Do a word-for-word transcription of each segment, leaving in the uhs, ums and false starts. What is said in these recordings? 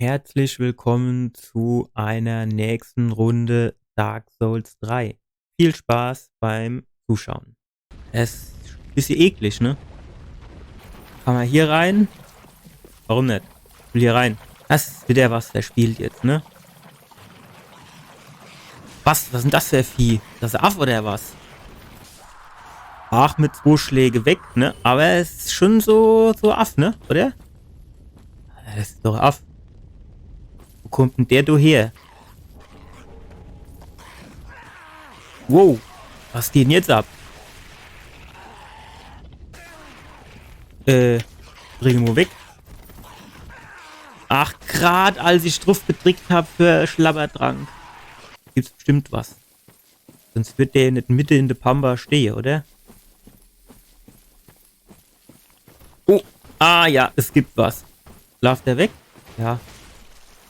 Herzlich willkommen zu einer nächsten Runde Dark Souls drei. Viel Spaß beim Zuschauen. Es is e bissje eklig, ne? Kann ma hier rein? Warum net? Ich will hier rein. Das is wieder was, der spielt jetzt, ne? Was? Was is denn das für e Vieh? Das is e Aff oder was? Ach, mit zwo Schläge weg, ne? Aber es is schon so, so Aff, ne? Oder? Das is doch e Aff. Wo kommt denn der do her? Wow, was geht denn jetzt ab? Äh, spring mo weg. Ach, grad als ich druff gedrickt hab für Schlabbertrank, gibt's bestimmt was. Sonst wird der net mitte in de Pampa stehe, oder? Oh, ah ja, es gibt was. Laaft der weg? Ja.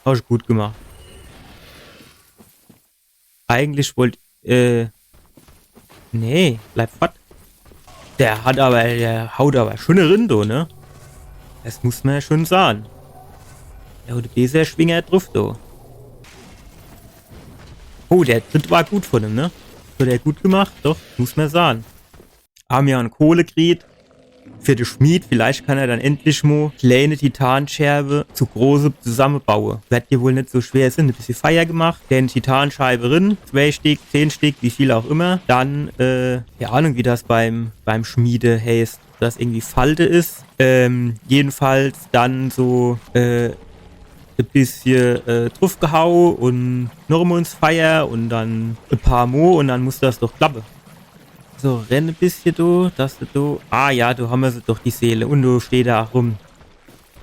Hasch gut gemacht. Eigentlich wollt, äh, nee, bleib fort. Der hat aber, der haut aber schon rin, do, ne? Das muss ma ja schon sahn. Der haut e beeser Schwinger druff, do. Oh, der Tritt war gut von ihm, ne? Hat er gut gemacht, doch, muss ma sahn. Ham ma e Kohle kriet für de Schmied. Vielleicht kann er dann endlich mo kleine Titanscherbe zu große zusammebaue. Werd jo wohl net so schwer sin. E bissje Feier gemacht, kleine Titanscherbe rin, zwei Stick, zehn Stick, wie viel auch immer. Dann, äh, keine Ahnung, wie das beim, beim Schmiede heißt. Das irgendwie Falte is. Ähm, jedenfalls dann so, äh, e bissje, äh, druffgehau und noch mo ins Feier und dann e paar Mo und dann muss das doch klappe. So, renn e bissje do, dass du do. Ah ja, do ham ma se doch, die Seele. Und do steht er auch rum.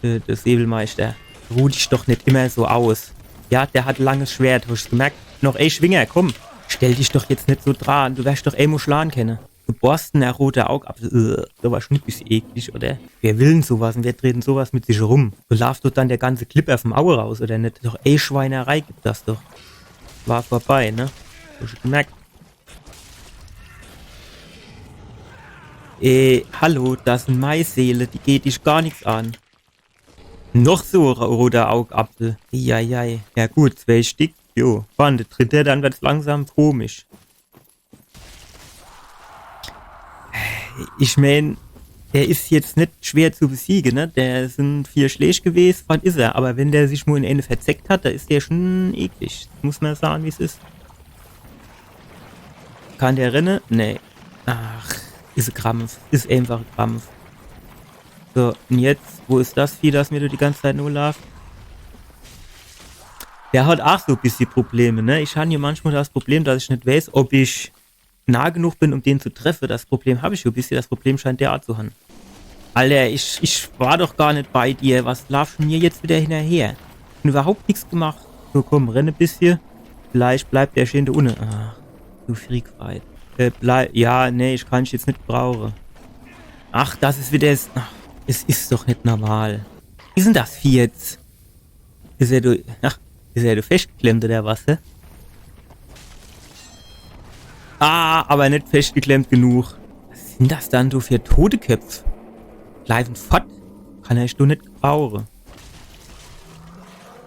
Äh, der Säbelmeister. Ruh dich doch net immer so aus. Ja, der hat langes Schwert, hasch gemerkt? Noch e Schwinger, komm. Stell dich doch jetzt net so dran, du wersch doch e mo schlahn kenne. Du Borstener roter Augapfel. Äh, do war schon e bissje eklig, oder? Wer will denn sowas und wer trägt denn sowas mit sich rum? Do laaft doch dann der ganze Klipper vom Aue raus, oder net? Doch, e Schweinerei gibt das doch. War vorbei, ne? Hasch gemerkt? Äh, hallo, das sin mei Seele, die geht dich gar nix an. Noch so ro-, roter Augapfel. Eieiei. Ja gut, zwei Stick. Jo, wann der dritte, dann wird's langsam komisch. Ich mein, der is jetzt net schwer zu besiege, ne? Der sin vier Schläg gewes, fort is er. Aber wenn der sich mo in eine verzeckt hat, da is der schon eklig. Muss ma sahn, wie's is. Kann der renne? Nee. Ach, is e Krampf. Is einfach e Krampf. So, und jetzt, wo is das Vieh, das mir do die ganze Zeit nolaaft? Der hat auch so e bissje Probleme, ne? Ich han jo manchmal das Problem, dass ich net weiß, ob ich nah genug bin, um den zu treffe. Das Problem hab ich so e bissje. Das Problem scheint der auch zu han. Alter, ich, ich war doch gar net bei dir. Was laafsch mir jetzt wieder hinnerher? Hab überhaupt nix gemacht. So, komm, renn e bissje. Vielleicht bleibt der schön do unne. Ach, du Freakfight. Äh, bleib, ja, nee, ich kann dich jetzt net brauche. Ach, das is wieder es. Ach, es is doch net normal. Wie is denn das Vieh jetzt? Is er do, ach, is er do feschtgeklemmt oder was, hä? Ah, aber net feschtgeklemmt genug. Was sin das dann do für Toteköpf? Bleiwen fort. Kann ich doch net gebrauche.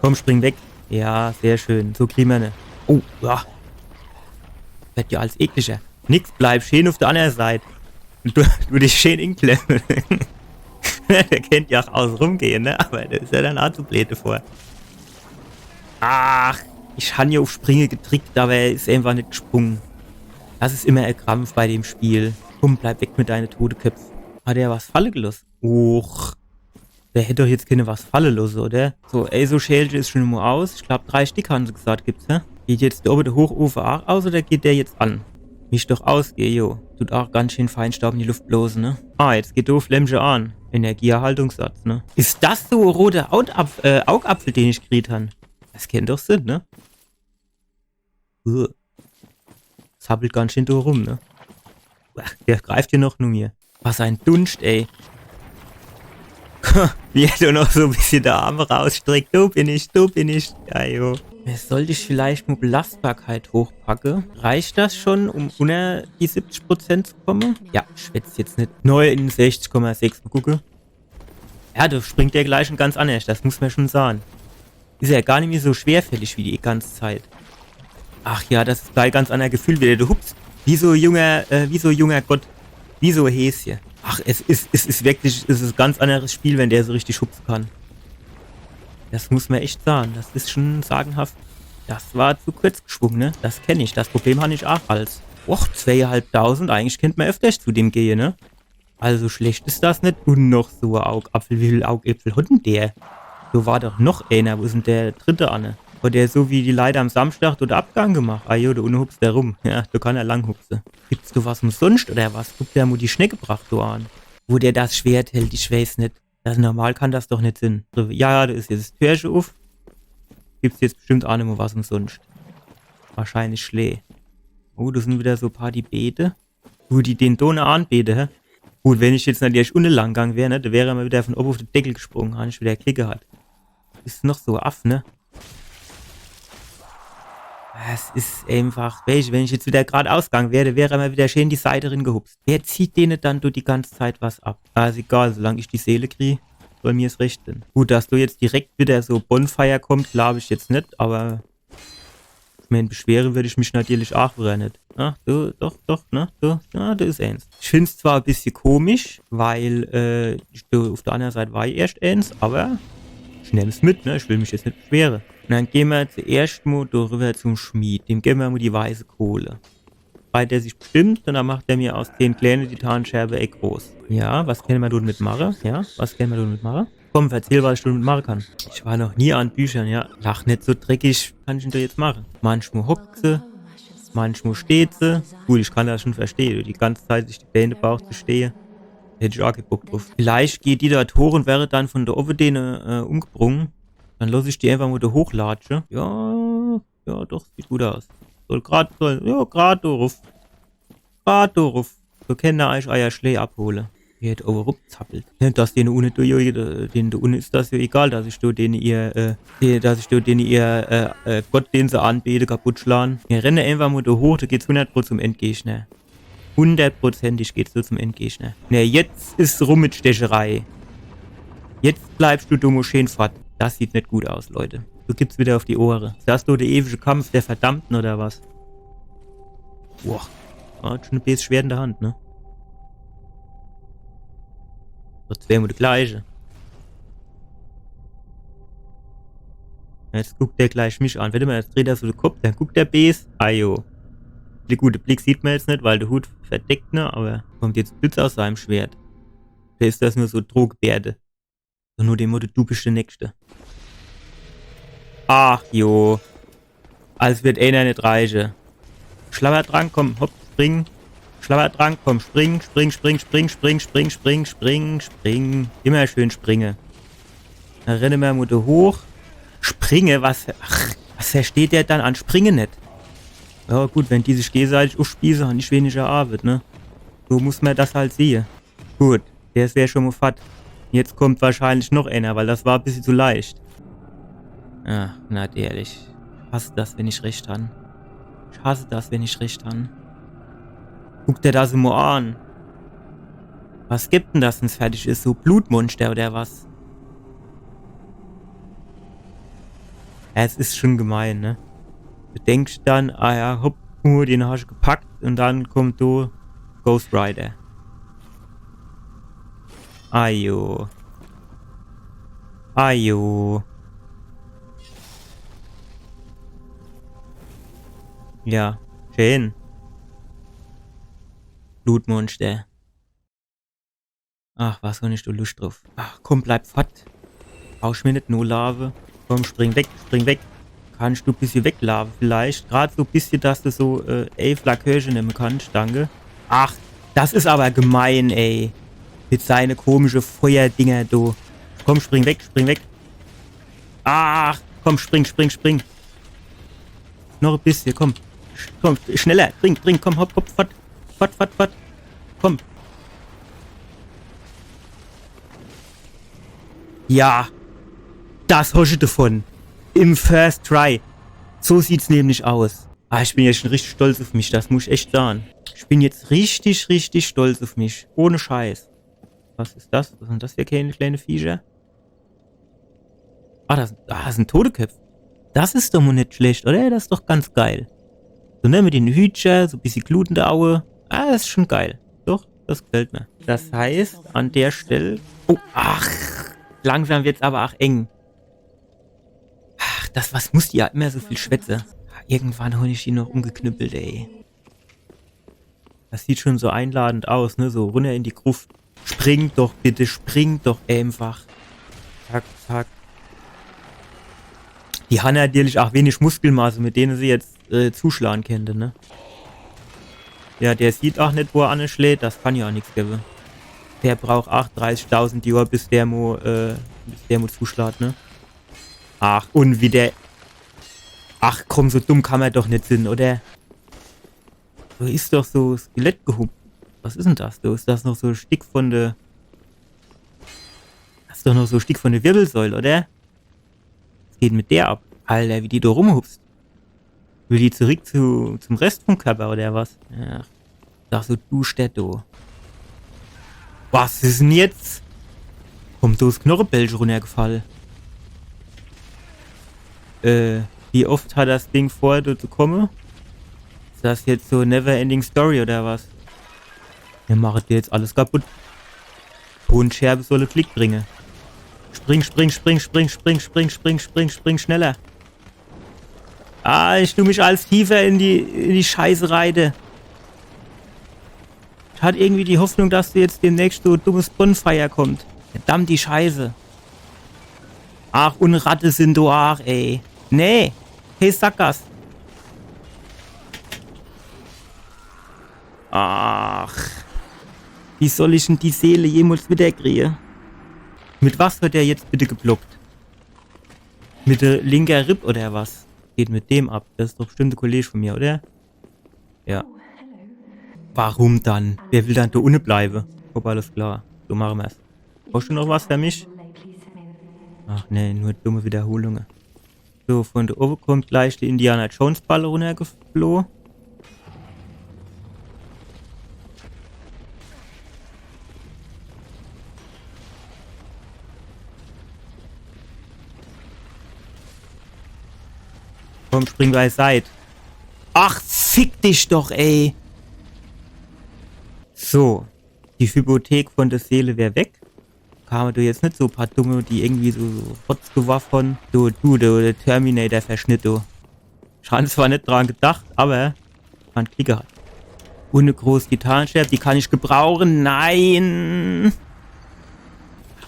Komm, spring weg. Ja, sehr schön. So krie mer ne. Oh, ja. Werd jo alles ekliger. Nix, bleib schön uf der annere Seit. Du, du dich schön inklemme. Der kennt jo auch auße rumgehe, ne? Aber der is jo dann auch zu bleed davor. Ach, ich han jo uf Springe gedrickt, aber er is einfach net gesprunge. Das is immer e Krampf bei dem Spiel. Komm, bleib weg mit deine Toteköpf. Hat er was falle geloss? Och. Der hätt doch jetzt kenne was falle losse, oder? So, ey, so Schälche is schon mo aus. Ich glaub, drei Stick han se gesagt, gibt's, hä? Geht jetzt der obe der Hochofe auch aus oder geht der jetzt an? Misst doch ausgehe, jo. Tut auch ganz schön Feinstaub in die Luft blose, ne? Ah, jetzt geht do Flämmche an. Energieerhaltungssatz, ne? Is das so e roter Augapf-, äh, Augapfel, den ich gekriet han? Das kennt doch sin, ne? Uah. Sabbelt ganz schön do rum, ne? Ach, der greift jo noch no mir. Was ein Dunscht, ey. Wie er do noch so e bissje de Arm rausstreckt. Do bin ich, do bin ich. Ja, jo. Sollt ich vielleicht mo Belastbarkeit hochpacke? Reicht das schon, um unner die siebzig Prozent zu komme? Ja, schwätz jetzt net. Neunundsechzig Komma sechs, mo gucke. Ja, do springt der gleich schon ganz annerscht, das muss mer schon sahn. Is er gar nimmi so schwerfällig wie die ganze Zeit. Ach ja, das is gleich ganz anner Gefühl wieder. Du hupst wie so junger, äh, wie so junger Gott. Wie so Häschen. Ach, es is, es is wirklich, es is e ganz anneres Spiel, wenn der so richtig hupse kann. Das muss mer echt sage. Das is schon sagenhaft. Das war zu kurz geschwung, ne? Das kenn ich. Das Problem han ich aach als. Och, zweehalbtausend, eigentlich kennt mer öfters zu dem gehe, ne? Also schlecht is das net. Un noch so e Augapfel. Wie viel Augäpfel hat denn der? Do war doch noch ener. Wo is denn der dritte anne? Hat der so wie die Leit am Samschdag do de Abgang gemacht? Ah jo, do unne hupst der rum. Ja, do kann er lang hupse. Gibt's do was umsonscht oder was? Guck der mo die Schneckepracht do an. Wo der das Schwert hält, ich weiß net. Das, normal kann das doch net sin. So, ja, ja, do is jetzt das Türche uff. Gibt's jetzt bestimmt aach nimmi was umsonscht. Wahrscheinlich Schlää. Oh, do sin wieder so paar, die bete. Gut, die den Donner anbete, hä? Gut, wenn ich jetzt natürlich unne lang gang wär, ne, do wär er mo wieder von owwe uff de Deckel gesprung, han ich wieder Glick gehat. Is noch so Aff, ne? Es is einfach, weescht, wenn ich jetzt wieder gradaus gang wär, do wär er mo wieder schää in die Seit ringehupst. Wer zieht dene dann do die ganze Zeit was ab? Ah, is egal, solang ich die Seele krie, soll mir's recht sin. Gut, dass do jetzt direkt wieder so Bonfire kommt, glaab ich jetzt net, awwer ich mään, beschwere würd ich mich natürlich aach wieder net. Ach, do, doch, doch, ne? Do, ja, do is eens. Ich find's zwar e bissje komisch, weil, äh, ich, do, uff de anner Seit war jo erscht eens, awwer ich nemm's mit, ne? Ich will mich jetzt net beschwere. Un dann gehn mer zuerscht mo do riwwer zum Schmied. Dem gewwe mer mo die weiße Kohle. Freit der sich bestimmt un dann macht er mir aus zehn kleene Titanscherbe e groß. Ja, was kenne mer do mit mache? Ja, was kenne mer do mit mache? Komm, verzähl, was ich do mit mache kann. Ich war noch nie an Büchern, ja. Lach net so dreckig, kann ich dann do jetzt mache? Manchmo hockt se, manchmo steht se. Gut, ich kann das schon verstehe, die ganze Zeit sich die Bää in de Bauch zu stehe. Hätt ich aach kee Bock druff. Vielleicht geht die do hoch un wär dann von do owwe dene, äh, umgebrung. Dann loss ich die einfach mo do hochlatsche. Ja, ja, doch, sieht gut aus. Soll grad, soll, ja, grad do ruff. Grad do ruff. So kenne er eich eier Schlää abhole. Hier do owwe rumzappelt. Ne, dass dene unne, do, jo, dene do unne is das jo egal, dass ich do dene ihr, äh, die, dass ich do dene ihr, äh, äh, Gott, den se anbete, kaputt schlan. Mir renne einfach mo do hoch, do geht's hundert Pro zum Endgegner. Hundertprozentig geht's do zum Endgegner. Ne, jetzt is rum mit Stecherei. Jetzt bleibscht du do mo schää fort. Das sieht net gut aus, Leute. Do gibt's wieder uff die Ohre. Is das do de ewige Kampf der Verdammten oder was? Boah. Hat schon e bees Schwert in de Hand, ne? Hat zweemo de gleiche. Jetzt guckt der gleich mich an. Wart emol, jetzt dreht er so de Kopp, dann guckt er bees. Ajo. De gute Blick sieht mer jetzt net, weil de Hut verdeckt, ne? Awwer kommt jetzt Blitz aus seim Schwert. Oder is das nur so Drohgebärde? So no dem Motto, du bischt de Nächste. Ach jo. Als werd eener net reiche. Schlabbertrank, komm, hopp, spring. Schlabbertrank, komm, spring, spring, spring. Immer schön springe. Dann renne mer mo do hoch. Springe, was, ach, was versteht der dann an Springe net? Ja gut, wenn die sich gegeseitig uffspieße, han ich weniger Arwet, ne? So muss mer das halt sehe. Gut, der is jo schon mo fort. Jetzt kommt wahrscheinlich noch eener, weil das war e bissje zu leicht. Ach, natürlich. Ich hasse das, wenn ich recht han. Ich hasse das, wenn ich recht han. Guck der das mo an. Was gibt denn das, wenn's fertig is? So Blutmonster oder was? Ja, es is schon gemein, ne? Du denkst dann, ah ja, hopp, nur den hast du gepackt un dann kommt do Ghost Rider. Ajo. Ajo. Ja, schön. Blutmonster. Ach, was han ich do Luscht druff. Ach, komm, bleib fort. Brauchsch mir net nolaafe. Komm, spring weg, spring weg. Kannsch du bissje weglaafe vielleicht? Grad so bissje, dass du so, äh, e Flakörche nemme kannsch. Danke. Ach, das is awwer gemein, ey. Mit seine komische Feuerdinger, du. Komm, spring weg, spring weg. Ach, komm, spring, spring, spring. Noch e bissje, komm. Sch-, komm, schneller. Trink, trink, komm, hopp, hopp, fort. Fort, fort, fort. Komm. Ja. Das hosch du devon. Im First Try. So sieht's nämlich aus. Ah, ich bin jetzt schon richtig stolz uff mich, das muss ich echt sage. Ich bin jetzt richtig, richtig stolz uff mich. Ohne Scheiß. Was is das? Was sin das für kleine, kleine Viecher? Ah, das, ah, das sin Toteköpp. Das is doch mo net schlecht, oder? Das is doch ganz geil. So, ne, mit den Hütcher, so bissje Glut in de Aue. Ah, das is schon geil. Doch, das gefällt mir. Das heißt, an der Stell. Oh, ach, langsam wird's aber ach eng. Ach, das, was muss die ja immer so viel schwätze? Irgendwann hol ich die noch umgeknüppelt, ey. Das sieht schon so einladend aus, ne? So runner in die Gruft. Spring doch bitte, spring doch einfach. Zack, zack. Die han natürlich ach wenig Muskelmasse, mit dene se jetzt äh, zuschlagen kennte, ne? Ja, der sieht ach net, wo er anschläht. Das kann ja ach nix gewwe. Der braucht ach dreißigtausend Johr, bis der mo, äh, bis der mo zuschlaht, ne? Ach, und wie der. Ach komm, so dumm kann mer doch net sin, oder? Do is doch so Skelett gehupp. Was is denn das? Do is das noch so e Stick von de. Das is doch noch so e Stick von de Wirbelsäul, oder? Was geht mit der ab? Alter, wie die do rumhupst. Will die zurück zu, zum Rest vom Körper, oder was? Ach, das so du Städte. Was is denn jetzt? Kommt so 's Knochebälge runnergefall. Äh, wie oft hat das Ding vor, do zu komme? Is das jetzt so Never Ending Story oder was? Mir mache dir jetzt alles kaputt. Tonscherbe solle Glück bringe. Spring, spring, spring, spring, schneller. Ah, ich du mich als tiefer in die, in die Scheiße reite. Ich hat irgendwie die Hoffnung, dass do jetzt demnächst so e dummes Bonfire kommt. Verdammt die Scheiße. Ach, und Ratte sin do ach, ey. Nee. Hey, Sackgass. Ach. Wie soll ich denn die Seele jemals wiederkriege? Mit was hat der jetzt bitte geblockt? Mit der linker Ripp oder was? Geht mit dem ab. Das is doch bestimmt e Kolleg von mir, oder? Ja. Warum dann? Wer will dann do unne bleibe? Hopp, alles klar. So mache mer's. Brauchst du noch was für mich? Ach nee, nur dumme Wiederholunge. So, von do owwe kommt gleich die Indiana Jones Balle runnergefloh. Komm, spring beiseit. Ach, fick dich doch, ey. So, die Hypothek von der Seele wär weg. Kame do jetzt net so e paar Dumme, die irgendwie so, so Rotz geworf han. Du, du, der, der Terminator-Verschnitt, du. Ich han zwar net dran gedacht, aber han Glick gehat. Und e groß Gitarrenscherb, die kann ich gebrauche. Nein!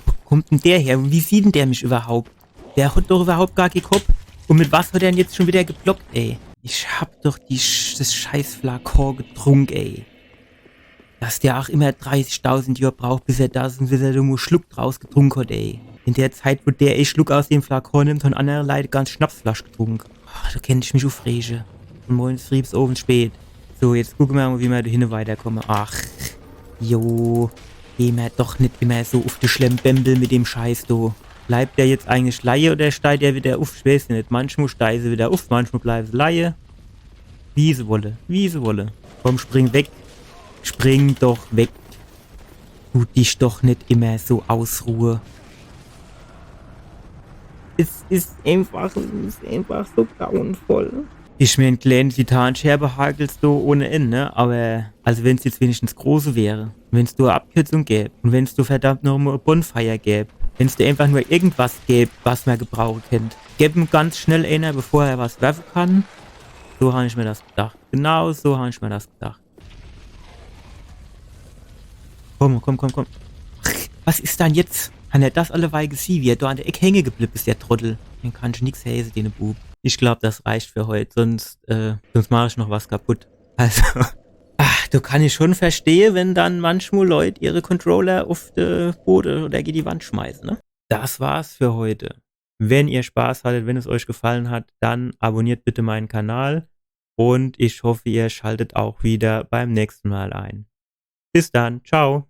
Wo kommt denn der her? Und wie sieht denn der mich überhaupt? Der hat doch überhaupt gar kee Kopp. Und mit was hat er denn jetzt schon wieder geblockt, ey? Ich hab doch die Sch das scheiß Flakon getrunk, ey. Dass der ach immer dreißigtausend Johr braucht, bis er das und bis er irgendwo Schluck draus getrunk hat, ey. In der Zeit, wo der e Schluck aus dem Flakon nimmt, han annere Leit e ganz Schnapsflasch getrunk. Ah, do kennt ich mich ufrege. Von morgens frieh bis owends spät. So, jetzt gucke mer mo, wie mer do hinne weiterkomme. Ach, jo. Geh mer doch net immer so uf de Schlembembel mit dem Scheiß, do. Bleibt der jetzt eigentlich leie oder steit der wieder uf? Ich weiß net. Manchmal steie se wieder uf, manchmal bleibe se leie. Wie se wolle, wie se wolle. Komm, spring weg. Spring doch weg. Du dich doch net immer so ausruhe. Es is einfach, es is einfach so grauenvoll. Ich mein, kleine Titanscherbe hagelst du ohne Ende, ne? Aber, also wenn's jetzt wenigstens große wäre, wenn's do e Abkürzung gäb und wenn's do verdammt noch mo e Bonfire gäb, wenn's do einfach nur irgendwas gäb, was mer gebrauche kennt. Geb em ganz schnell eener, bevor er was werfe kann. So han ich mir das gedacht. Genau so han ich mir das gedacht. Komm, komm, komm, komm. Ach, was is dann jetzt? Han er das alleweil gesieh, wie er do an der Eck hänge geblieb is, der Trottel? Den kann ich nix heiße, dene Bub. Ich glaub, das reicht für heut, sonst, äh, sonst mach ich noch was kaputt. Also, ach, do kann ich schon verstehe, wenn dann manchmal Leut ihre Controller uf de Bode oder gege die Wand schmeiße, ne? Das war's für heute. Wenn ihr Spaß hattet, wenn es euch gefallen hat, dann abonniert bitte meinen Kanal und ich hoffe, ihr schaltet auch wieder beim nächsten Mal ein. Bis dann, ciao.